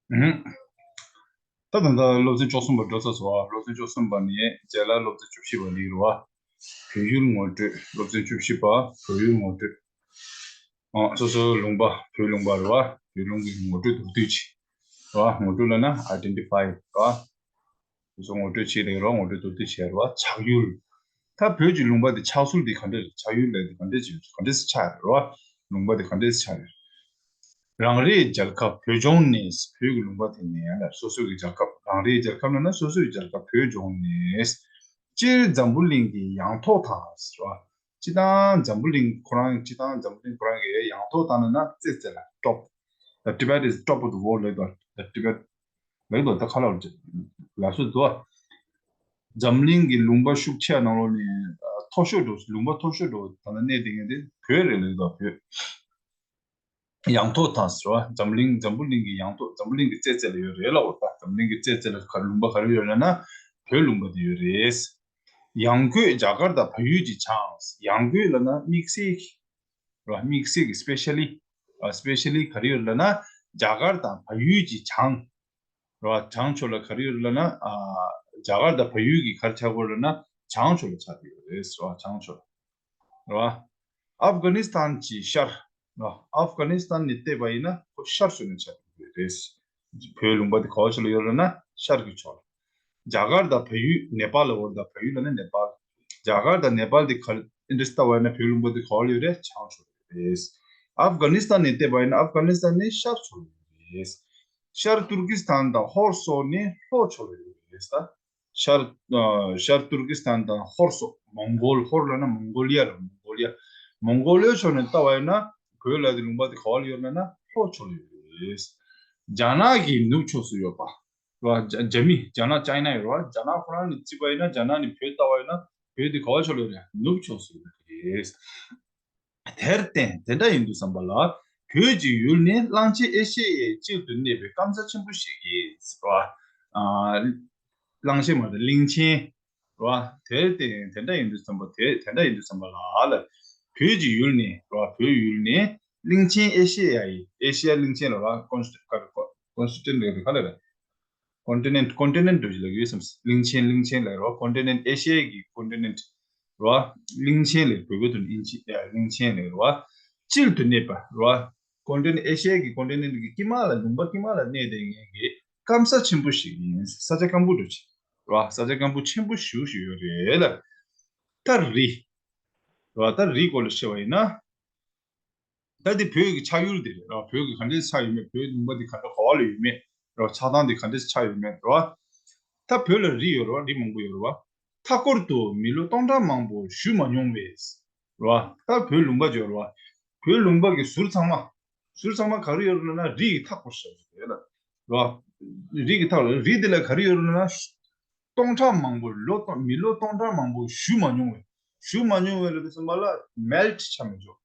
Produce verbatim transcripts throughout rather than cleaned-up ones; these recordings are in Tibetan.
ཨུམ། ད་ད་ལྟ་སློབ་ཚན་བཅུ་གསུམ་པ་འགྲོ་ཚར་སོང་བ། སློབ་ཚན་བཅུ་གསུམ་པ་ནས་རྗེས་ལ་སློབ་ཚན་བཅུ་བཞི་པ་ལ་ཡིན་རེད་བ། བོད་ཡུལ་ངོ་སྤྲོད། སློབ་ཚན་བཅུ་བཞི་པ་བོད་ཡུལ་ངོ་སྤྲོད། ཨ། སོ་སོའི་ལུང་པ། བོད་ལུང་པ་རེད་བ། བོད་ལུང་གི་ངོ་སྤྲོད་མདོར་བསྡུས་བྱས་རེད་བ། ངོ་སྤྲོད་ལབ་ན་ཨའི་ཌེན་ཊི་ཕའི་རེད་བ། སོ་སོ་ངོ་སྤྲོད་བྱེད་ལེགས་རོགས། ངོ་སྤྲོད་མདོར་བསྡུས་བྱས་རེད་བ། ཆགས་ཡུལ། ད་བོད་ཀྱི་ལུང་པ་དེ་ཆགས་ཚུལ་དེ་ག་འདྲ་རེད། ཆགས་ཡུལ་ལབ་དེ་ག་འདྲ་ཅིག་ག་འདྲ་སེ་ཆགས་རེད་བ། ལུང་པ་དེ་ག་འདྲ་སེ་ཆགས་རེད། རང་རེའི་རྒྱལ་ཁབ་བོད་ལྗོངས་ནས། བོད་ཀྱི་ལུང་པ་དེ་ནས་ལ། སོ་སོ་གི་རྒྱལ་ཁབ། རང་རེའི་རྒྱལ་ཁབ་ལབ་ན་སོ་སོའི་རྒྱལ་ཁབ་བོད་ལྗོངས་ནས། སྤྱིར་འཛམ་བུ་གླིང་གི་ཡང་ཐོག་དང་ཟེར་བ། སྤྱིར་བཏང་འཛམ་བུ་གླིང་ཁོ་རང་། སྤྱིར་བཏང་འཛམ་བུ་གླིང་ཁོ་རང་གི་ཡང་ཐོག་དང་ལབ་ན་རྩེ་རྩེ་ལ། top། The Tibet is top of the world ལབ་དུས། The Tibet ལབ་དུས་ད་ག་ལ་ལ་སུ་དུ། འཛམ་གླིང་གི་ལུང་པ་ཤུགས་ཆེ་བ་ནང་ལོགས་ནས་ཨ་མཐོ་ཤོས་འགྲོ། ལུང་པ་མཐོ་ཤོས་འགྲོ་ད་ལྟ་གནས་བསྡད་མཁན་དེ་བོད་རེད་ལབ་དུས། བོད། ཡང་ཐོག་དང་ཟེར་བ། འཛམ་གླིང་། འཛམ་བུ་གླིང་གི་ཡང་ཐོག་འཛམ་བུ་གླིང་གི་རྩེ་རྩེ་ལ་ཡོད་རེད་ལབ་དགོས་ད། འཛམ་གླིང་གི་རྩེ་རྩེ་ལ་ག་ལུང་པ་ག་རེ་ཡོད་ལབ་ན་བོད་ལུང་པ་དེ་ཡོད་རེད། ཡང་སྒོས་རྒྱ་གར་དང་བལ་ཡུལ་གྱི་བྱང་། ཡང་སྒོས་ལབ་ན་དམིགས་བསལ་གྱི་རེད་བ། དམིགས་བསལ་གྱི་སི་པེ་ཤལ་ལི། ཨ། སི་པེ་ཤལ་ལི་ག་རེ་ཡོད་ལབ་ན་རྒྱ་གར་དང་བལ་ཡུལ་གྱི་བྱང་རེད་བ། བྱང་ཕྱོགས་ལ་ག་རེ་ཡོད་ལབ་ན། ཨ། རྒྱ་གར་དང་བལ་ཡུལ་གྱི་ག་རེ་ཆགས་ཀྱི་ཡོད་ལབ་ན་བྱང་ཕྱོགས་ལ་ཆགས་ཀྱི་ཡོད་རེད་ཟེར་བ། བྱང་ཕྱོགས་ལ། རེད་བ། ཨབ་གྷ་ནི་སི་ཐན་གྱི་ཤར། རེད་བ། ཨབ་གྷ་ནི་སི་ཐན་ནས་བལྟས་པ་ཡིན་ན་ཁོ་ཤར་ཕྱོགས་ནས་ཆགས་ཀྱི་ཡོད་རེད། བོད་ལུང་པ་དེ་ག་བ་ཕྱོགས་ལ་ཡོད་རེད་ན་ཤར་གྱི་ཕྱོགས་ལ། རྒྱ་གར་དང་བལ་ཡུལ། ནེ་པཱལ་ལ་འོ་རེད་ད། བལ་ཡུལ་ལབ་ན་ནེ་པཱལ། རྒྱ་གར་དང་ནེ་པཱལ་དེ་ག་རེ་འདྲ་སེ་ལྟ་བ་ཡིན་ན་བོད་ལུང་པ་དེ་ག་བ་ལ་ཡོད་རེད། བྱང་ཕྱོགས་ལ་ཡོད་རེད། ཨབ་གྷ་ནི་སི་ཐན་ནས་བལྟས་པ་ཡིན་ན་ཨབ་གྷ་ནི་སི་ཐན་ནི་ཤར་ཕྱོགས་ལ་ཡོད་རེད། ཤར་ཏུར་ཀི་སི་ཐན་དང་ཧོར་སོགས་ནི་ལྷོ་ཕྱོགས་ལ་ཡོད་རེད་ད། ཤར། ཨ། ཤར་ཏུར་ཀི་སི་ཐན་དང་ཧོར་སོགས། མོང་གོལ། ཧོར་ལབ་ན་མོང་གོ་ལི་ཡ་རེད། མོང་གོ་ལི་ཡ། མོང་གོ་ལི་ཡའི་ཕྱོགས་ནས་ལྟ་བ་ཡིན་ན་བོད་ལ་དེ་ལུང་པ་དེ་ག་བ་ལ་ཡོད་ལབ་ན་ལྷོ་ཕྱོགས་ལ་ཡོད་རེད། རྒྱ་ནག་གི་ནུབ་ཕྱོགས་སུ་ཡོད་པ་རེད་བ། རྒྱ། རྒྱ་མི། རྒྱ་ནག། ཅའི་ན་ཡོད་རེད་བ། རྒྱ་ནག་ཁོ་རང་ནས་བརྩིས་པ་ཡིན་ན། རྒྱ་ནག་ནས་བོད་ལྟ་བ་ཡིན་ན་བོད་དེ་ག་བ་ཕྱོགས་ལ་ཡོད་རེད། ནུབ་ཕྱོགས་སུ་ཡོད་རེད། དེར་བརྟེན་དེ་འདྲ་ཡིན་དུས་ཙམ་པ་ལ་བོད་ཀྱི་ཡུལ་ནི་གླང་ཆེན་ཨེ་ཤེ་ཡའི་དཀྱིལ་དུ་གནས་པའི་སྐམ་ས་ཆེན་པོ་ཞིག་ཡིན་ཟེར་བ། ཨ། གླང་ཆེན་མ་རེད། གླིང་ཆེན་རེད་བ། དེར་བརྟེན་དེ་འདྲ་ཡིན་དུས་ཙམ་པ། དེ་དེ་འདྲ་ཡིན་དུས་ཙམ་པ་ལ་ལ་བོད་ཀྱི་ཡུལ་ནི་རེད་བ། བོད་ཡུལ་ནི་གླིང་ཆེན་ཨེ་ཤེ་ཡ་ཡི། ཨེ་ཤེ་ཡ་གླིང་ཆེན་ལ་རེད་བ། ཀོན་སི་ཊི། ཀོན་སི་ཊི་ལ་རེད། ག་ལ་རེད། ཀོན་ཊི་ནེན་ཊི། ཀོན་ཊི་ནེན་ཊི་འདྲ་ཞིག་ལབ་ཀྱི་ཡོད་བསམ། གླིང་ཆེན། གླིང་ཆེན་ལབ་རེད་བ། ཀོན་ཊི་ནེན་ཊི། ཨེ་ཤི་ཡའི་གི་ཀོན་ཊི་ནེན་ཊི་རེད་བ། གླིང་ཆེན་ལབ། བོད་སྐད་དུ་ནི་ཨིན་ཇི། ཨ། གླིང་ཆེན་ལབ་རེད་བ། དཀྱིལ་དུ་གནས་པ་རེད་བ། ཀོན་ཊི་ནེན་ཊི། ཨེ་ཤི་ཡའི་གི་ཀོན་ཊི་ནེན་ཊི་གི་དཀྱིལ་མ་ལ། ལུང་པ་དཀྱིལ་མ་ལ་གནས་བསྡད་མཁན་གྱི་སྐམ་ས་ཆེན་པོ་ཞིག་ཡིན། ས་ཆ་སྐམ་པོ་འདྲ་ཅིག་རེད་བ། ས་ཆ་སྐམ་པོ་ཆེན་པོ་ཞེ་པོ་ཞིག་ཡོད་རེད་ལ། ད་རི་རེད་བ། ད་རིའི་སྐོར་ལ་བཤད་པ་ཡིན་ན། ད་འདི་བོད་ཀྱི་ཆགས་ཡུལ་དེ་རེད་ར། བོད་ཀྱི་ག་འདྲས་ཆགས་ཡོད་མེད། བོད་ལུང་པ་འདི་ག་འདྲ་ག་བ་ལ་ཡོད་མེད་ར། ཆགས་སྟངས་འདི་ག་འདྲས་ཆགས་ཡོད་མེད་ར། ད་བོད་ལ་རི་ཡོད་ར། རི་མང་པོ་ཡོད་ར། མཐའ་འཁོར་དུ་མི་ལོ་སྟོང་ཕྲག་མང་པོ་བཞུགས་མ་མྱོང་བས་ར། ད་བོད་ལུང་པ་ཅིག་ཡོད་ར། བོད་ལུང་པ་གི་ཟུར་ཚང་མ། ཟུར་ཚང་མ་ག་རེ་ཡོད་ར་ལབ་ན་རི་ཡི་མཐའ་བསྐོར་བཞག་ཡོད་ར། ར། རི་གི་མཐའ་ལ། རི་འདི་ལ་ག་རེ་ཡོད་ར་ལབ་ན། སྟོང་ཕྲག་མང་པོ། ལོ་སྟོང་། མི་ལོ་སྟོང་ཕྲག་མང་པོ་བཞུགས་མ་མྱོང་བས། བཞུགས་མ་མྱོང་བས་ལབ་དུས་ཙམ་པ་ལ་མེལ་ཊི་ཆགས་མི་འཇུག་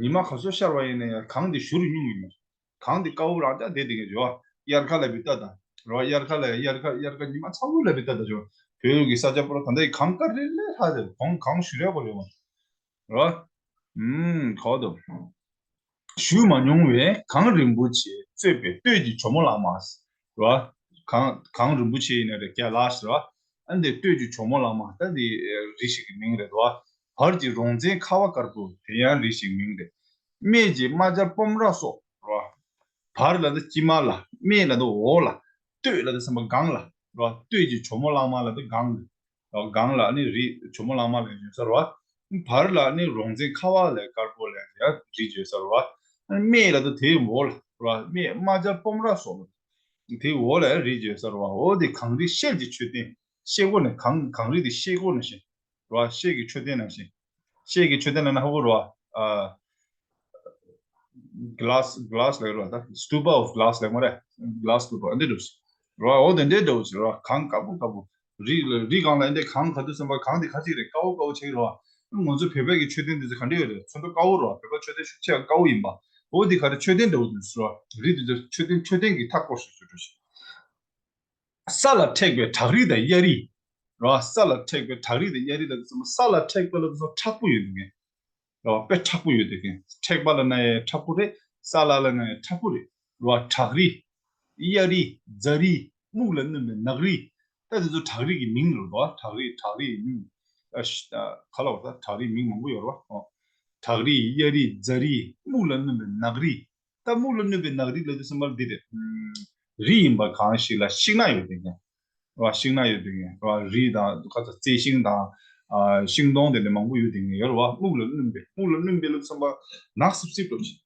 ཉི་མ་ག་ཚོད་ཤར་བ་ཡིན་ན་ཡང་གངས་འདི་བཞུར་སྙུང་གི་མེད། གངས་འདི་དཀར་པོ་རང་ཅག་བསྡད་བསྡད་མཁན་འཇོག་དབྱར་ཁ་ལ་བི་ལྟ་དང་རོ། དབྱར་ཁ་ལ། དབྱར་ཁ། དབྱར་ཁ་ཉི་མ་ཚ་པོ་ལ་བི་ལྟ་དང་འཇོག་བོད་ཀྱི་ས་ཆ་པོ་ར་ད་ལྟ་གངས་དཀར་རི་ལས་ལྷག་ཟེར། གངས། གངས་བཞུར་ཡག་པོ་ཡོད་མ་རེད་བ། ཨུམ། གོ་འདུག་བཞུགས་མ་མྱོང་བའི་གངས་རིན་པོ་ཆེས་གཙོས་པའི་སྟོད་ཀྱི་ཇོ་མོ་གླང་མ་རེད་བ། གངས། གངས་རིན་པོ་ཆེ་ཡིན་ན་རེད། ཀ་ལཱཤ་རེད་བ། ཨ་འདི་སྟོད་ཀྱི་ཇོ་མོ་གླང་མ། ད་འདི་རི་ཞིག་གི་མིང་རེད་བ། བར་གྱི་རོང་བཙན་ཁ་བ་དཀར་པོ། དེ་ཡང་རི་ཞིག་མིང་རེད། སྨད་ཀྱི་རྨ་བྱ་སྤོམ་ར་སོགས་རེད་བ། བར་ལ་ད་དཀྱིལ་མ་ལ། སྨད་ལ་ད་འོག་ལ། སྟོད་ལ་ད་ཟེར་བ་སྒང་ལ་རེད་བ། སྟོད་ཀྱི་ཇོ་མོ་གླང་མ་ལ་ད་སྒང་རེད། སྒང་ལ་ནི་རི་ཇོ་མོ་གླང་མ་ལ་ཡོད་ས་རེད་བ། བར་ལ་ནི་རོང་བཙན་ཁ་བ་ལས་དཀར་པོ་ལས་ཡང་རི་ཡོད་ས་རེད་བ། སྨད་ལ་ད་དེའི་འོག་ལ་རེད་བ། སྨད་རྨ་བྱ་སྤོམ་ར་སོགས་ལ། དེའི་འོག་ལ་ཡང་རི་ཡོད་ས་རེད་བ། འོ་དེ་གངས་རི་ཤེལ་གྱི་མཆོད་རྟེན། ཤེལ་སྒོ་ནས། གངས། གངས་རི་དེ་ཤེལ་སྒོ་ནང་བཞིན་རེད་བ། ཤེལ་གྱི་མཆོད་རྟེན་ནང་བཞིན། ཤེལ་གྱི་མཆོད་རྟེན་ལབ་ན་ཧ་གོ་རེད་བ། ཨ། ག་ལཱཤ། ག་ལཱཤ་ལབ་རེད་བ། ད་སྟུ་པ་ཨོཕ་ག་ལཱཤ་ལབ་མ་རེད། ག་ལཱཤ་སྟུ་པ་འདི་འདྲ་ཞིག་རེད་བ། འོ་དེ་འདྲའི་འདྲ་བོ་ཞིག་རེད་བ། གངས་དཀར་པོ་དཀར་པོ། རི་ལ། རི་སྒང་ལ་འདི་གངས་ག་དུས་ཙམ་པ་གངས་འདི་ག་ཅིག་རེད། དཀར་པོ་དཀར་པོ་ཆགས་ཀྱི་རེད་བ། ང་ཚོ་བོད་པའི་གི་མཆོད་རྟེན་འདི་ཚོ་ག་འདྲ་ཡོད་རེད། ཚོན་མདོག་དཀར་པོ་རེད་བ། བོད་པ་མཆོད་རྟེན་ཤུགས་ཆེ་བ་དཀར་པོ་ཡིན་པ། འོ་འདི་ག་རེ། མཆོད་རྟེན་འདྲ་བོ་འདི་ཚོ་རེད་བ། རི་འདི་ཚོ་མཆོད་རྟེན། མཆོད་རྟེན་གྱི་མཐའ་སྐོར་ཞིག་ཚོ་འདྲ་ཞིག་ས་ལ་འཁྲིགས་པའི་བྲག་རི་དང་གཡའ་རི་རེད་བ། ས་ལ་འཁྲིགས་པའི་བྲག་རི་དང་གཡའ་རི་ལ་དུས་ཙམ་པ། ས་ལ་འཁྲིགས་པ་ལ་དུས་ཙམ་པ་མཁྲེགས་པོ་ཡོད་འདུག་གས། རེད་བ། དཔེ་མཁྲེགས་པོ་ཡོད་འདུག་གས། འཁྲིགས་པ་ལབ་ན་ཡང་མཁྲེགས་པོ་རེད། ས་ལ་ལབ་ན་ཡང་མཁྲེགས་པོ་རེད། རེད་བ། བྲག་རི། གཡའ་རི། རྫ་རི། སྨུག་ལ་སྣུམ་པའི་ནགས་རི། ད་དེ་ཚོ་བྲག་རི་གི་མིང་རེད་བ། བྲག་རི། བྲག་རི་ཡི་མིང་། ཨ་ཤ་ཨ་ག་ལ་བ། ད་བྲག་རིའི་མིང་མང་པོ་ཡོད་རེད་བ། ཨོ། བྲག་རི། གཡའ་རི། རྫ་རི། སྨུག་ལ་སྣུམ་པའི་ནགས་རི། ད་སྨུག་ལ་སྣུམ་པའི་ནགས་རི་ལབ་དུས་ཙམ་པ་ལ་འདི་རེད། ཨམ། རི་ཡིན་པ་གང་ཞིག་ལ་ཤིང་ནགས་ཡོད་དེ་ངེས། རེད་བ། ཤིང་ནགས་ཡོད་དེ་ངེས། རེད་བ། རི་དང་ཁ་ཚ་རྩི་ཤིང་དང་། ཨ། ཤིང་སྡོང་དེ་འདྲ་མང་པོ་ཡོད་དེ་ངེས་ཡོད་རེད་བ། སྨུག་ལ་སྣུམ་པའི། སྨུག་ལ་སྣུམ་པའི་ལབ་དུས་ཙམ་པ་ནག་སིབ་སིབ་འགྲོ་ཞིག་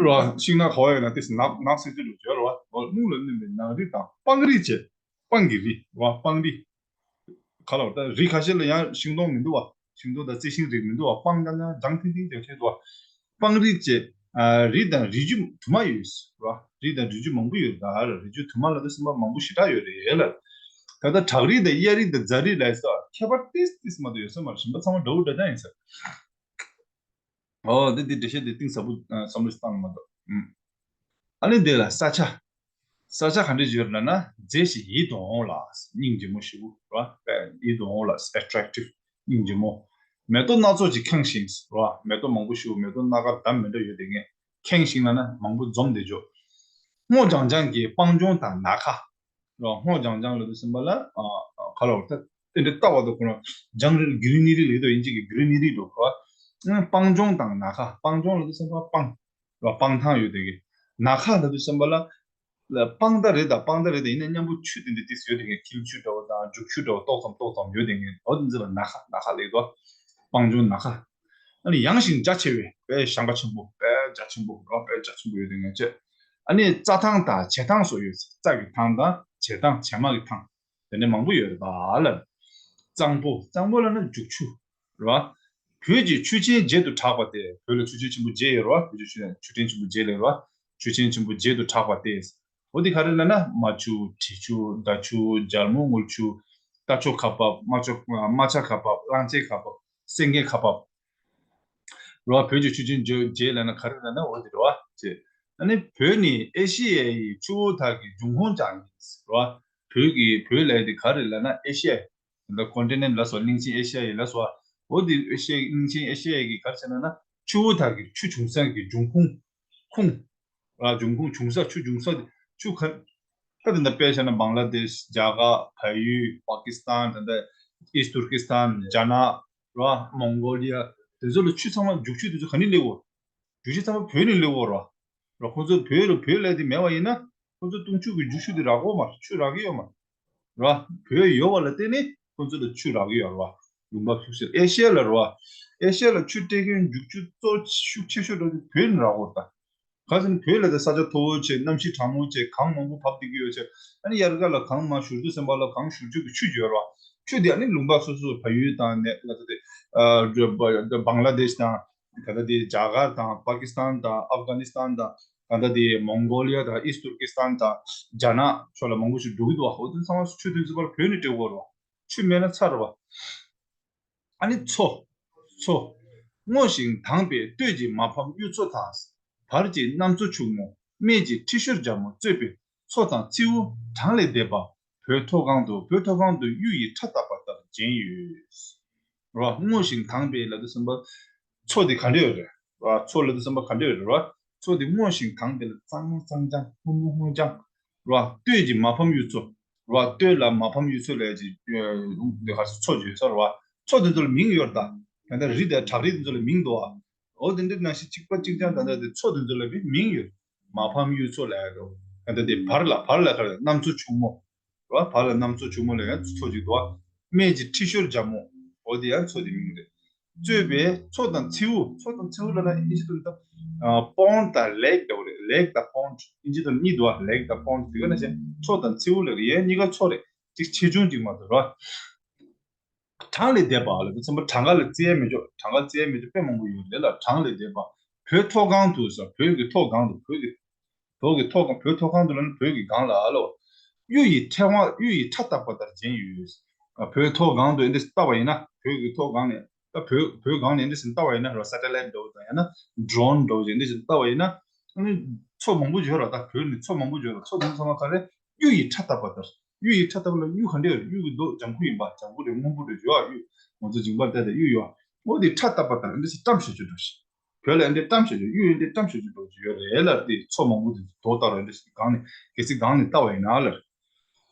རེད་བ། ཤིང་ནགས་ག་བ་ཡོད་ན་དེ་ནག་ནག་སིབ་སིབ་འགྲོ་ཞིག་ཡོད་རེད་བ། སྨུག་ལ་སྣུམ་པའི་ནགས་རི་དང་སྤང་རི་བཅས། སྤང་གི་རི། རེད་བ། སྤང་རི། ག་ལ་བ། ད་རི་ཁ་ཤས་ལ་ཡང་ཤིང་སྡོང་མི་འདུག་བ། ཤིང་སྡོང་དང་རྩི་ཤིང་རིགས་མི་འདུག་བ། སྤང་ཀྱང་ཀྱང་ལྗང་ཐིང་ཐིང་ལྗང་ཐིང་འདུག་བ། སྤང་རི་བཅས། ཨ། རི་དང་རི་རྒྱུད་དུ་མ་ཡོད་རེད་བ། རི་དང་རི་རྒྱུད་མང་པོ་ཡོད། ད་རི་རྒྱུད་དུ་མ་ལབ་དུས་ཙམ་པ་མང་པོ་ཞེ་དྲག་ཡོད་རེད་ལ། ད་ལྟ་བྲག་རི་དང་གཡའ་རི་དང་རྫ་རི་ལབ་ས་ཁྱད་པར་ཏིས་ཏིས་མ་གཏོགས་ཡོད་ས་མ་རེད། གཞན་པ་ཚང་མ་འདྲ་བོ་འདྲ་རྐྱང་ཡིན་ས། ཨོ། འདི་འདི་འགྲེལ་བཤད་འདི་གཏིང་ཟབ་པོ་བསམ་བློ་བཏང་མ་གཏོགས། ཨ་ནི་འདི་ལ་ས་ཆ། ས་ཆ་ག་འདྲ་ཡོད་ལབ་ན། མཛེས་ཤིང་ཡིད་དུ་འོང་ལ། སྙིང་རྗེ་མོ་ཞེ་པོ་རེད་བ། ཡིད་དུ་འོང་ལ། ཨེ་ཊེག་ཊིབ། སྙིང་རྗེ་མོ། མེ་ཏོག་སྣ་ཚོགས་ཀྱིས་ཁེངས་ཤིང་རེད་བ། མེ་ཏོག་མང་པོ་ཞེ་པོ། མེ་ཏོག་སྣ་དཀར་འདམ་མེ་འདྲ་ཡོད་དེ་ངས། ཁེངས་ཤིང་ལབ་ན་མང་པོ་འཛོམས་བསྡད་ཆོག་སྔོ་ལྗང་ལྗང་གི་སྤང་ལྗོངས་དང་ནམ་མཁའ། རོ། སྔོ་ལྗང་ལྗང་ལབ་དུས་ཙམ་པ་ལ། ཨ། ག་ལ་བ། ད་དེ་འདྲ་ལྟ་བ་དང་ཁོ་ན་ལྗང་རི། གྷི་རི་ནི་རི་ལབ་དུས་དབྱིན་ཇི་གི་གྷི་རི་ནི་རི་འགྲོ་གོ། སྤང་ལྗོངས་དང་ནམ་མཁའ། སྤང་ལྗོངས་ལབ་དུས་ཙམ་པ་སྤང་། རོ། སྤང་ཐང་ཡོད་དེ་གི། ནམ་མཁའ་ལབ་དུས་ཙམ་པ་ལ། སྤང་མདའ་རེད་ད། སྤང་མདའ་རེད་ད། ཡིན་ན་མཉམ་པོ་ཆུ་དེ་འདྲ་ཏིས་ཡོད་དེ་གི། འཁྱིལ་ཆུ་འདྲ་བོ་དང་རྒྱུག་ཆུ་འདྲ་བོ་ཏོག་ཙམ་ཏོག་ཙམ་ཡོད་དེ་གི། འོ་དེ་ཚོ་ལ་ནམ་མཁའ། ནམ་མཁའ་ལབ་དོ། སྤང་ལྗོངས་ནམ་མཁའ། ཨ་ནི་ཡངས་ཤིང་རྒྱ་ཆེ་བའི་དཔེ་ཞེང་ཁ་ཆེན་པོ། དཔེ་རྒྱ་ཆེན་པོ། རོ། དཔེ་རྒྱ་ཆེན་པོ་ཡོད་དེ་ངས་བྱས། ཨ་ནི་རྩྭ་ཐང་དང་བྱེ་ཐང་སོགས་ཡོད། རྩྭ་གི་ཐང་དང་བྱེ་ཐང་། བྱེ་མ་གི་ཐང་། དེ་འདྲ་མང་པོ་ཡོད་རེད་པ་ལ། གཙང་པོ། གཙང་པོ་ལབ་ན་རྒྱུག་ཆུ་རེད་བ། བོད་ཀྱི་ཆུ་ཆེན་བརྒྱད་དུ་གྲགས་པ་སྟེ། བོད་ལ་ཆུ་ཆེན་ཆེན་པོ་བརྒྱད་ཡོད་རེད་བ། བོད་ཀྱི་ཆུ་ཆུ་ཕྲན་ཆེན་པོ་བརྒྱད་ལས་རེད་བ། ཆུ་ཆེན་ཆེན་པོ་བརྒྱད་དུ་གྲགས་པ་སྟེ། འོ་དེ་ག་རེ་ལབ་ན། རྨ་ཆུ། དྲི་ཆུ། མདའ་ཆུ། རྒྱལ་མོ་རྔུལ་ཆུ། རྟ་མཆོག་ཁ་འབབ། རྨ་ཆུ། རྨ་བྱ་ཁ་འབབ། གླང་ཆེན་ཁ་འབབ། སེང་གེ་ཁ་འབབ། རེད་བ། བོད་ཀྱི་ཆུ་ཆེན་བརྒྱད་ལབ་ན་ག་རེ་ལབ་ན་འོ་དེ་རེད་བ། ཅེས། ཨ་ནི་བོད་ནི་ཨེ་ཤི་ཡའི་ཆུ་བོ་དག་གི་འབྱུང་ཁུངས་ཀྱང་ཡིན། རེད་བ། བོད་ཀྱི། བོད་ལབ་དེ་ག་རེ་ལབ་ན་ཨེ་ཤི་ཡ། ད་ཀོན་ཊི་ནེན་ཊི་ལབ་སོང་། གླིང་ཆེན་ཨེ་ཤི་ཡ་ཡིན་ལབ་སོང་། འོ་དེ་ཨེ་ཤི་ཡ། གླིང་ཆེན་ཨེ་ཤི་ཡ་གི་ག་རེ་ཟེར་ན་ན། ཆུ་བོ་དག་གི་ཆུ་བྱུང་ས་གི་འབྱུང་ཁུངས། ཁུངས། ར། འབྱུང་ཁུངས་བྱུང་ས། ཆུ་བྱུང་ས་དེ་ཆུ་ག། ད་དེ་འདྲ་དཔེ་བཞག་ན་བང་ལ་དེཤ། རྒྱ་གར། བལ་ཡུལ། པ་ཀི་སི་ཐན། དེ་འདྲ་ཨིསྟ་ཏུར་ཀི་སི་ཐན། རྒྱ་ནག་ར། མོང་གོ་ལི་ཡ། དེ་ཚོ་ལ་ཆུ་ཚང་མ། རྒྱུག་ཆུ་དེ་ཚོ་ག་ནས་སླེབས་ཡོད། རྒྱུག་ཆུ་ཚང་མ་བོད་ནས་སླེབས་ཡོད་ར། ར། ཁོང་ཚོ་བོད་ལ། བོད་ལ་དེ་མེད་པ་ཡིན་ན། ཁོང་ཚོ་འཐུང་ཆུ་གི་རྒྱུག་ཆུ་དེ་རག་གི་ཡོད་མ་རེད། ཆུ་རག་གི་ཡོད་མ་རེད། ར། བོད་ཡོད་པ་ལ་བརྟེན་ནས་ཁོང་ཚོ་ལ་ཆུ་རག་གི་ཡོད་ར། ལུང་པ་ཕྱུག་ཤོས་ཨེ་ཤི་ཡ་ལ་ར། ཨེ་ཤི་ཡ་ལ་ཆུ་སྤྲད་མཁན་རྒྱུག་ཆུ་གཙོ་ཤུགས་ཆེ་ཤོས་འདྲ་བོ་དེ་བོད་ནས་རག་གི་ཡོད་རེད་ད། ག་ཟེར་ན་བོད་ལ་དེ་ས་ཆ་མཐོ་བོ་བྱས། གནམ་གཤིས་གྲང་མོ་བྱས། གངས་མང་པོ་བབས་བསྡད་ཀྱི་ཡོད་བྱས། ཨ་ནི་དབྱར་ཁ་ལ་གངས་མར་བཞུར་དུས་ཙམ་པ་ལ་གངས་བཞུར་ཆུ་གི་ཆུ་ཡོད་ར། ཆུ་དེ་ཨ་ནི་ལུང་པ་སོ་སོ། བལ་ཡུལ་དང་ནས་ལ་དེ། ཨ། བང་ལ་དེཤ་དང་། ག་ད་དེ་རྒྱ་གར་དང་པ་ཀི་སི་ཐན་དང་ཨབ་གྷ་ནི་སི་ཐན་དང་། ག་ད་དེ་མོང་གོ་ལི་ཡ་དང་ཨིསྟ་ཏུར་ཀི་སི་ཐན་དང་རྒྱ་ནག་ཕྱོགས་ལ་མང་པོ་ཞིག་འགྲོ་གི་འདུག་བ། འོ་དེ་ཚང་མ་ཆུ་དེ་ཚོ་ཕར་བོད་ནས་སྤྲད་དགོས་ར། ཆུ་མེད་ན་ཚར་བ། ཨ་ནི་མཚོ། མཚོ། སྔོ་ཞིང་དྭངས་པའི་སྟོད་ཀྱི་མ་ཕམ་གཡུ་མཚོ་དང་། བར་གྱི་གནམ་མཚོ་ཕྱུག་མོ། སྨད་ཀྱི་ཁྲི་ཤོར་རྒྱལ་མོ་གཙོས་པའི་མཚོ་དང་མཚེའུ་གྲངས་ལས་འདས་པ། བོད་མཐོ་སྒང་དུ། བོད་མཐོ་སྒང་དུ་གཡུ་ཡི་ཕྲ་བཏབ་པ་ལྟར་བརྒྱན་ཡོད། རོ། སྔོ་ཞིང་དྭངས་པའི་ལབ་དུས་ཙམ་པ། མཚོ་དེ་ག་འདྲ་ཡོད་རེད། རོ། མཚོ་ལབ་དུས་ཙམ་པ་ག་འདྲ་ཡོད་རེད། རོ། མཚོ་དེ་སྔོ་ཞིང་དྭངས་པའི་ལ། གཙང་མ་གཙང་རྐྱང་། སྔོན་མོ་སྔོ་རྐྱང་། རོ། སྟོད་ཀྱི་མ་ཕམ་གཡུ་མཚོ། རོ། སྟོད་ལ་མ་ཕམ་གཡུ་མཚོ་ལབ་ཀྱི། འདི་ག་ཚོ་མཚོ་ཡོད་ས་རེད་བ། མཚོ་དེ་ཚོ་ལ་མིང་ཡོད་རེད་ད། ད་ལྟ་རི་དང་བྲག་རི་དེ་ཚོ་ལ་མིང་འདུག་བ། འོ་དེ་འདྲ་ནང་བཞིན་གཅིག་པ་གཅིག་རྐྱང་། ད་ལྟ་དེ་མཚོ་དེ་ཚོ་ལ་བའི་མིང་ཡོད། མ་ཕམ་གཡུ་མཚོ་ལབ་ཡ་འགྲོ། ད་ལྟ་དེ་བར་ལ། བར་ལ་ག་རེ། གནམ་མཚོ་ཕྱུག་མོ། རེད་བ། བར་ལ་གནམ་མཚོ་ཕྱུག་མོ་ལབ་ཡ་མཚོ་གཅིག་འདུག་བ། སྨད་ཀྱི་ཁྲི་ཤོར་རྒྱལ་མོ། འོ་དེ་ཡང་མཚོ་དེ་མིང་རེད། གཙོས་པའི་མཚོ་དང་མཚེའུ། མཚོ་དང་མཚེའུ་ལབ་ན་ཨིན་ཇི་ཐོག་ནས་ད། ཨ། པོན་ཌི་དང་ལེག་འདྲ་བོ་རེད། ལེག་དང་པོན་ཌི། ཨིན་ཇི་ཐོག་ནས་གཉིས་འདུག་བ། ལེག་དང་པོན་ཌི། དེ་ག་ནང་བཞིན་མཚོ་དང་མཚེའུ་ལབ་ཡ་གཉིས་ཀ་མཚོ་རེད། གཅིག་ཆེ་ཆུང་གཅིག་མ་གཏོགས་རེད་བ། གྲངས་ལས་འདས་པ་ལབ་དུས་ཙམ་པ་གྲངས་ཀ་ལ་བརྩི་ཡ་མི་འཇོག་གྲངས་ཀ་བརྩི་ཡ་མི་འཇོག་དཔེ་མང་པོ་ཡོད་རེད་ལ། གྲངས་ལས་འདས་པ། བོད་མཐོ་སྒང་དུ་ཟེར། བོད་ཀྱི་མཐོ་སྒང་དུ། བོད་ཀྱི། བོད་ཀྱི་མཐོ་སྒང་། བོད་མཐོ་སྒང་དུ་ལབ་ན་བོད་ཀྱི་སྒང་ལ་ཨ་ལོ། གཡུ་ཡི་ཕྲེང་བ། གཡུ་ཡི་ཕྲ་བཏབ་པ་ལྟར་བརྒྱན་ཡོད། བོད་མཐོ་སྒང་དུ་འདི་འདྲ་ལྟ་བ་ཡིན་ན། བོད་ཀྱི་མཐོ་སྒང་ནས། ད་བོད། བོད་སྒང་ནས་འདི་འདྲ་ལྟ་བ་ཡིན་ན་རོ། སེ་ཊ་ལའིཊ་འདྲ་བོ་དང་ཡང་ན་ཌོ་རོན་འདྲ་བོ་ཅིག་འདི་འདྲ་ལྟ་བ་ཡིན་ན། ཨ་ནི་མཚོ་མང་པོ་ཡོད་ར། ད་བོད་ནི་མཚོ་མང་པོ་ཡོད་ར། མཚོ་དེ་ཚང་མ་ག་རེ། གཡུ་ཡི་ཕྲ་བཏབ་པ་ལྟར། གཡུ་ཡི་ཕྲ་བཏབ་ལ། གཡུ་ག་འདྲ་ཡོད་རེད། གཡུ་གི་མདོག་ལྗང་ཁུ་ཡིན་པ། ལྗང་ཁུ་རེད། སྔོན་པོ་རེད། ཡོད་ཨ། གཡུ། ང་ཚོ་མཇིང་པར་བལྟས་ཏེ་གཡུ་ཡོད་ཨ། འོ་དེ་ཕྲ་བཏབ་པ་ལྟར་འདི་སེ་བཀྲམ་བཞག་རྒྱུ་འདྲ་ཞིག་བོད་ལ་ཨེ་འདྲའི་བཀྲམ་བཞག་རྒྱུ། གཡུ་ཨེ་འདྲའི་བཀྲམ་བཞག་རྒྱུ་འདྲ་བོ་ཅིག་ཡོད་རེད་ལ། དེ་མཚོ་མང་པོ་དེ་ཚོ་དོ་ལྟ་རུ་ཨེ་འདྲ་ཞིག་སྒང་ནས་གལ་སྲིད་སྒང་ནས་ལྟ་བ་ཡིན་ན་ལ།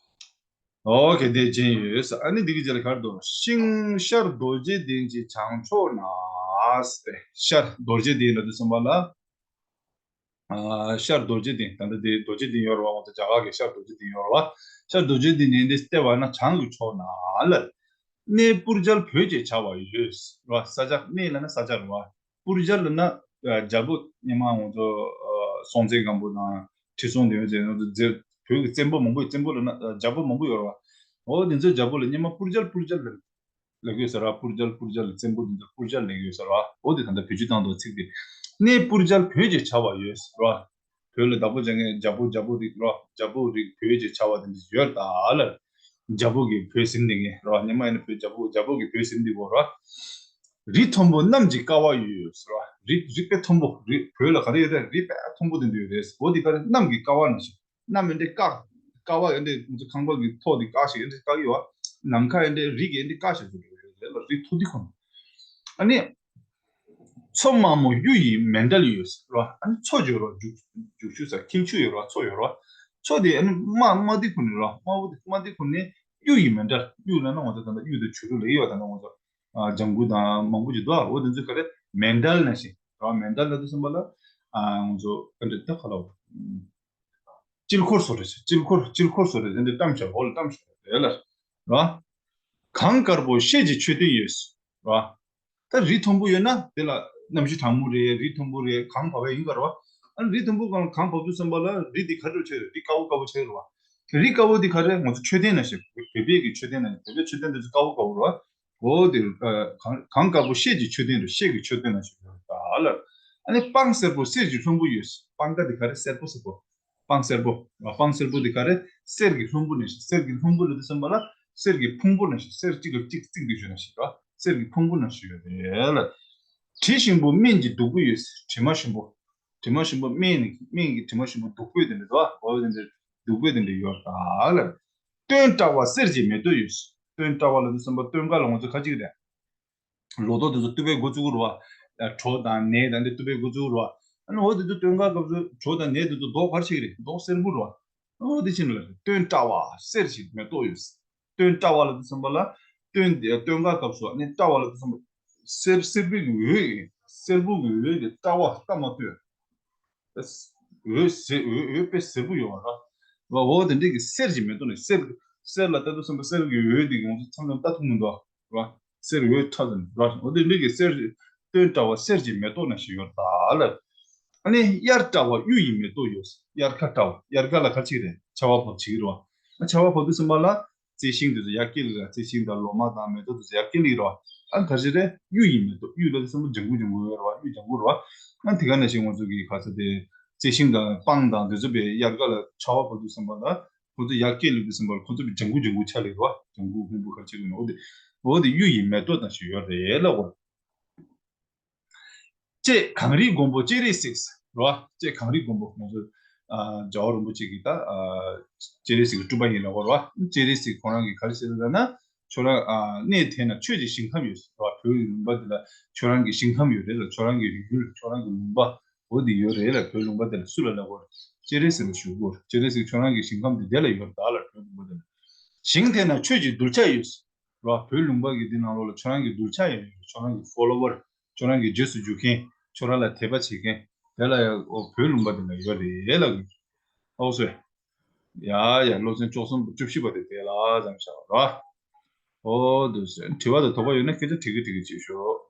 ཨོ་ཁེ། དེ་ཅན་ཡོད་ས། ཨ་ནི་འདི་གི་རྗེས་ལ་ག་རེ་འདུག་ཤིང་ཤར་རྡོ་རྗེ་གདན་གྱི་བྱང་ཕྱོགས་ན་སྟེ། ཤར་རྡོ་རྗེ་གདན་ལ་དུ་སོང་བ་ལ། ཨ་ཤར་རྡོ་རྗེ་གདན། ད་ལྟ་དེ་རྡོ་རྗེ་གདན་ཡོད་རེད་བ། ང་ཚོ་རྒྱ་གར་གྱི་ཤར་རྡོ་རྗེ་གདན་ཡོད་རེད་བ། ཤར་རྡོ་རྗེ་གདན་ནས་འདི་ལྟེ་བ་ན་བྱང་གི་ཕྱོགས་ན་ལ། གནས་སྤུར་རྒྱལ་བོད་ཅེས་བྱ་བ་ཡོད་རེད་བ། ས་ཆ། གནས་ལབ་ན་ས་ཆ་རེད་བ། སྤུར་རྒྱལ་ལབ་ན་རྒྱལ་པོ་སྔོན་མ་ང་ཚོ་སྲོང་བཙན་སྒམ་པོ་དང་ཁྲི་སྲོང་ལྡེ་བཙན། ང་ཚོ་རྗེ་བོད་ཀྱི་བཙན་པོ་མང་པོ་ཡོད། བཙན་པོ་ལབ་ན་རྒྱལ་པོ་མང་པོ་ཡོད་རེད་བ། འོ་དེ་ཚོའི་རྒྱལ་པོ་ལ་སྔོན་མ་སྤུར་རྒྱལ་སྤུར་རྒྱལ་ལབ་ལབ་ཀྱི་ཡོད་ས་རེད་བ། སྤུར་རྒྱལ་སྤུར་རྒྱལ་ལ། བཙན་པོ་འདི་ཚོ་སྤུར་རྒྱལ་ལབ་ཀྱི་ཡོད་ས་རེད་བ། འོ་དེ་ད་ལྟ་བེད་སྤྱོད་བཏང་འདུག་ཚིག་དེ། གནས་སྤུར་རྒྱལ་བོད་ཅེས་བྱ་བ་ཡོད་ས་རེད་བ། བོད་ལ་བདག་པོ་བྱ་མཁན་རྒྱལ་པོ་རྒྱལ་པོ་རིགས་རེད་བ། རྒྱལ་པོ་རིགས་བོད་ཅེས་བྱ་བ་དེ་འདྲ་ཡོད་ད་ལ། རྒྱལ་པོ་གི་བོད་ཟེར་འདི་ངེས་རེད་བ། སྔོན་མ་ཡིན་ན་བོད་རྒྱལ་པོ། རྒྱལ་པོ་གི་བོད་ཟེར་འདི་གོ་རེད་བ། རི་མཐོན་པོ་གནམ་གྱི་ཀ་བ་ཡོད་ས་རེད་བ། རི་རི་དཔེ་མཐོན་པོ། རི་བོད་ལ་ག་རེ་ཡོད་རེད། རི་དཔེ་མཐོན་པོ་དེ་འདྲ་ཡོད་རེད། འོ་དེ་ག་རེ། གནམ་གྱི་ཀ་བ་ནང་བཞིན། གནམ་ཨེ་འདྲའི་ཀ་ཀ་བ་ཨེ་འདྲའི་ང་ཚོ་ཁང་པ་གི་ཐོག་དེ་ཀ་ཞིག་ཨེ་འདྲའི་ཀ་གི་ཡོད་བ། ནམ་མཁའ་ཨེ་འདྲའི་རི་གི་ཨེ་འདྲའི་ཀ་ཞིག་ཡོད་རེད་ལ། རི་མཐོ་དེ་ཁོ་ན། ཨ་ནི་མཚོ་དམའ་མོ་གཡུ་ཡི་མཎྜལ་ཡོད་ས་རེད་བ། ཨ་ནི་མཚོ་ཡོད་རེད་བ། རྒྱུག་རྒྱུག་ཆུ་ས། འཁྱིལ་ཆུ་ཡོད་རེད་བ། མཚོ་ཡོད་རེད་བ། མཚོ་དེ་ཨ་ནི་དམའ་དམའ་དེ་ཁོ་ན་རེད་བ། དམའ་བོ་དེ་དམའ་དེ་ཁོ་ན་གཡུ་ཡི་མཎྜལ། གཡུ་ལབ་ན་ང་ཚོ་ད་ལྟ་གཡུ་དང་བྱུ་རུ་ལབ་ཡོད་བ། ད་ལྟ་ང་ཚོ་ཨ་ལྗང་གུ་དང་མང་པོ་ཅིག་འདུག་ཨ། འོ་དེ་ཚོ་ག་རེ། མཎྜལ་ནང་བཞིན་རེད་བ། མཎྜལ་ལབ་དུས་ཙམ་པ་ལ་ཨ་ང་ཚོ་ཨེ་འདྲ་ད་ག་ལབ། དཀྱིལ་འཁོར་བཟོ་འདྲ་ཞིག་དཀྱིལ་འཁོར། དཀྱིལ་འཁོར་བཟོ་འདྲ་ཞིག་འདི་བཀྲམ་བཞག་འོག་ལ་བཀྲམ་བཞག་རེད་ལ། ར། གངས་དཀར་པོ་ཤེལ་གྱི་མཆོད་རྟེན་ཡོད། ར། ད་རི་མཐོན་པོ་ཡོད་ན་དེ་ལ་གནམ་གཤིས་གྲང་མོ་རེད། རི་མཐོན་པོ་རེད། གངས་བབས་ཡ་ཡིན་ག་ར་བ། ཨ་ནི་རི་མཐོན་པོ་གང་གངས་བབས་དུས་ཙམ་པ་ལ་རི་འདི་ག་རེ་ཆགས་རེད། རི་དཀར་པོ་དཀར་པོ་ཆགས་རེད་བ། རི་དཀར་པོ་འདི་ག་རེ། ང་ཚོ་མཆོད་རྟེན་ནང་བཞིན། བོད་པའི་གི་མཆོད་རྟེན་ནང་བཞིན། བོད་པའི་མཆོད་རྟེན་འདི་ཚོ་དཀར་པོ་དཀར་པོ་རེད་བ། འོ་དེ་གངས་དཀར་པོ་ཤེལ་གྱི་མཆོད་རྟེན་རེད། ཤེལ་གྱི་མཆོད་རྟེན་ནང་བཞིན་ཡོད་ད་ལ། ཨ་ནི་སྤང་སེར་པོ་གསེར་གྱི་ལྷུན་པོ་ཡོད། སྤང་ཀ་དེ་ག་རེ། སེར་པོ་སེར་པོ། སྤང་སེར་པོ། སྤང་སེར་པོ་དེ་ག་རེ། གསེར་གྱི་ལྷུན་པོ་ནང་བཞིན། གསེར་གྱི་ལྷུན་པོ་ལབ་དུས་ཙམ་པ་ལ་གསེར་གྱི་ཕུང་པོ་ནང་བཞིན། གསེར་གཅིག་ལ་གཅིག་བརྩེགས་བསྡད་ཞོར་ནང་བཞིན་ར། གསེར་གྱི་ཕུང་པོ་ནང་བཞིན་ཡོད་རེད་ལ། དྲི་ཞིམ་པོ་སྨན་གྱི་བདུག་སྤོས་ཡོད། དྲི་མ་ཞིམ་པོ། དྲི་མ་ཞིམ་པོ་སྨན་ནི། སྨན་གྱི་དྲི་མ་ཞིམ་པོ་བདུག་སྤོས་དེ་འདྲ་འདུག་ཨ། འོ་དེ་འདྲ་བདུག་སྤོས་དེ་འདྲ་ཡོད་ད་ལ། སྟོན་བཀྲ་བ་གསེར་གྱི་མེ་ཏོག་ཡོད། སྟོན་བཀྲ་བ་ལབ་དུས་ཙམ་པ་སྟོན་ཀ་ལ་ང་ཚོ་ཁ་ཅིག་རེད། ལོ་ཏོག་དེ་ཚོ་བཏུ་བའི་འགོ་བཙུགས་རེད་བ། གྲོ་དང་ནས་དང་དེ་བཏུ་བའི་འགོ་བཙུགས་རེད་བ། ཨ་ནི་འོ་དེ་ཚོ་སྟོན་ཁ་སྐབས་སུ་གྲོ་དང་ནས་དེ་ཚོ་མདོག་ག་རེ་ཆགས་ཀྱི་རེད། མདོག་སེར་པོ་རེད་བ། འོ་དེ་ཕྱིན་ལ་སྟོན་བཀྲ་བ་གསེར་གྱི་མེ་ཏོག་ཡོད། སྟོན་བཀྲ་བ་ལབ་དུས་ཙམ་པ་ལ་སྟོན་དེ་སྟོན་ཁ་སྐབས་སུ། ཨ་ནི་བཀྲ་བ་ལབ་དུས་ཙམ་པ་སེར་སེར་པོའི་འོད། སེར་པོ་གི་འོད་དེ་བཀྲ་བ་བཀྲ་མ་སྟོན། འོད་ཟེར། འོད་འོད་དཔེ་ཟེར་པོ་ཡོད་ར། ར། འོ་དེ་འདྲ་གི་གསེར་གྱི་མེ་ཏོག་ནི། གསེར་གསེར་ལ་ལྟ་དུས་ཙམ་པ་གསེར་གྱི་འོད་དེ་གི་ང་ཚོ་མཚམས་མཚམས་ལྟ་ཐུབ་མི་འདུག་ར། གསེར་འོད་ཕྲ་ཙམ་ར། འོ་དེ་འདྲ་གི་གསེར་གྱི་སྟོན་བཀྲ་བ་གསེར་གྱི་མེ་ཏོག་ནང་བཞིན་ཡོད་ད་ལ། ཨ་ནི་དབྱར་བཀྲ་བ་གཡུ་ཡི་མེ་ཏོག་ཡོད། དབྱར་ཁ་བཀྲ་བ། དབྱར་ཁ་ལ་ག་རེ་བྱེད་ཀྱི་རེད། ཆར་པ་བབས་བྱེད་ཀྱི་རེད་བ། ཨ་ཆར་པ་བབས་དུས་ཙམ་པ་ལ། རྩི་ཤིང་དེ་ཚོ་ཡར་སྐྱེ་ལེ་ར། རྩི་ཤིང་དང་ལོ་མ་དང་མེ་ཏོག་དེ་ཚོ་ཡར་སྐྱེ་ལེ་ར། ཨ་ག་རེ་རེད། གཡུ་ཡི་མེ་ཏོག་གཡུ་ལ་དེ་ཚོ་ལྗང་གུ་ལྗང་གུ་ཡོད་ར། གཡུ་ལྗང་གུ་ར། ཨ་དེ་ག་ནང་བཞིན་ང་ཚོ་གི་ག་ས་དེ་རྩི་ཤིང་དང་སྤང་དང་དེ་ཚོ་བའི་དབྱར་ཁ་ལ་ཆར་པ་བབས་དུས་ཙམ་པ་ལ་ཁོ་ཚོ་ཡར་སྐྱེ་ལེ་དུས་ཙམ་པ་ལ་ཁོ་ཚོ་བའི་ལྗང་གུ་ལྗང་གུ་ཆགས་ལེ་ར། ལྗང་གུ་སྔོན་པོ་ག་རེ་ཆགས་ཀྱི་ཡོད་ན། འོ་དེ་འོ་དེ་གཡུ་ཡི་མེ་ཏོག་དང་ཞིག་ཡོད་རེད་ལ་འོ། ལྕེ་གངས་རིའི་མགོན་པོ་སྤྱན་རས་གཟིགས་རེད་བ། ལྕེ་གངས་རིའི་མགོན་པོ་ང་ཚོ་ཨ་རྒྱལ་བ་རིན་པོ་ཆེ་གི་ད་ཨ་སྤྱན་རས་གཟིགས་ཀྱི་སྤྲུལ་པ་ཡིན་ལབ་ཀྱི་རེད་བ། སྤྱན་རས་གཟིགས་ཁོང་རང་གིས་ག་རེ་བཤད་ཟེར་ན། ཁྱོད་རང་ཨ་གནས་དེ་ན་ཆོས་ཀྱི་ཞིང་ཁམས་ཡོད་རེད་བ། བོད་ཀྱི་ལུང་པ་འདི་ལ་ཁྱོད་རང་གི་ཞིང་ཁམས་ཡོད་རེད་ལ། ཁྱོད་རང་གི་རིགས་རྒྱུད་ཁྱོད་རང་གི་ལུང་པ་འོ་འདི་ཡོད་རེད་ལ། བོད་ལུང་པ་འདི་ལ་སུ་ལ་ལབ་ཀྱི་རེད། སྤྱན་རས་གཟིགས་ལ་ཞུ་གི་རེད། སྤྱན་རས་གཟིགས་ཁྱོད་རང་གི་ཞིང་ཁམས་འདི་དེ་ལ་ཡོད་རེད་ད་ལ། བོད་ལུང་པ་འདི་ལ། ཞིང་དེ་ན་ཆོས་ཀྱི་གདུལ་བྱ་ཡོད་རེད་བ། བོད་ལུང་པ་གི་འདི་ནང་ལོགས་ལ་ཁྱོད་རང་གི་གདུལ་བྱ་ཡོད་རེད། ཁྱོད་རང་གི་ཕོ་ལོ་ཝར། ཁྱོད་རང་གི་རྗེས་སུ་འཇུག་མཁན། ཁྱོད་རང་ལ་དད་པ་བྱེད་མཁན། དེ་ལ་ཡང་ཨོ་བོད་ལུང་པ་དེ་ལ་ཡོད་རེད་ལབ་ཀྱི། ཨོ་སོ། ཡ་ཡ། སློབ་ཚན་བཅུ་གསུམ་པ་བཅུ་བཞི་པ་དེ་དེ་ལ་ཙམ་བཞག་ར། ཨོ་འདུག་སེ། དྲི་བ་དང་དོགས་པ་ཡོད་ན་སྐད་ཆ་དྲི་གི་དྲི་གི་བྱེད་ཤོག།